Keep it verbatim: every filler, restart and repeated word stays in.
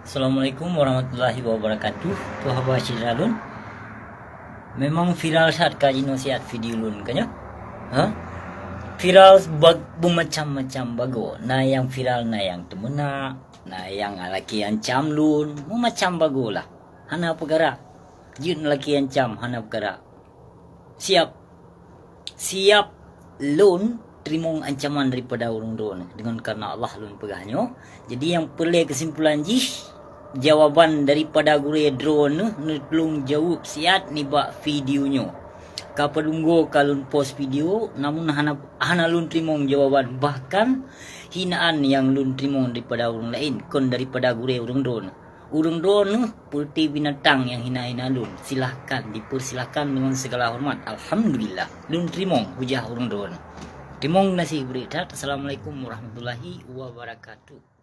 Assalamualaikum warahmatullahi wabarakatuh. Peue haba syedara lôn? Memang viral that ka jinoe siat video lôn, kan nyo? Ha? Viral bag-, beumacam-macam bagoe. Na nyang viral, na nyang teumeunak, na nyang lakée ancam lôn, meumacam bagoe lah. Hana peukara. Jeuet lakée ancam, hana peukara. Siap. Siap lôn teurimong ancaman daripada ureuëng droeneuh. Deungon kareuna Allah lôn peugah nyoe. Jadi nyang peureulée keusimpulan jih, jawaban daripada gurée droeneuh neutulông jaweueb siat nibak video nyoe. Ka padum goe ka lôn post video, namun hana, hana lôn teurimong jawaban. Bahkan hinaan nyang lôn teurimong daripada ureuëng laén, kon daripada gurée ureuëng droeneuh. Ureuëng droeneuh peureute binatang nyang hina-hina lôn. Silahkan, dipersilahkan dengan segala hormat. Alhamdulillah, lôn teurimong hujah ureuëng droeneuh. Teurimong gaséh bri that. Assalamualaikum warahmatullahi wabarakatuh.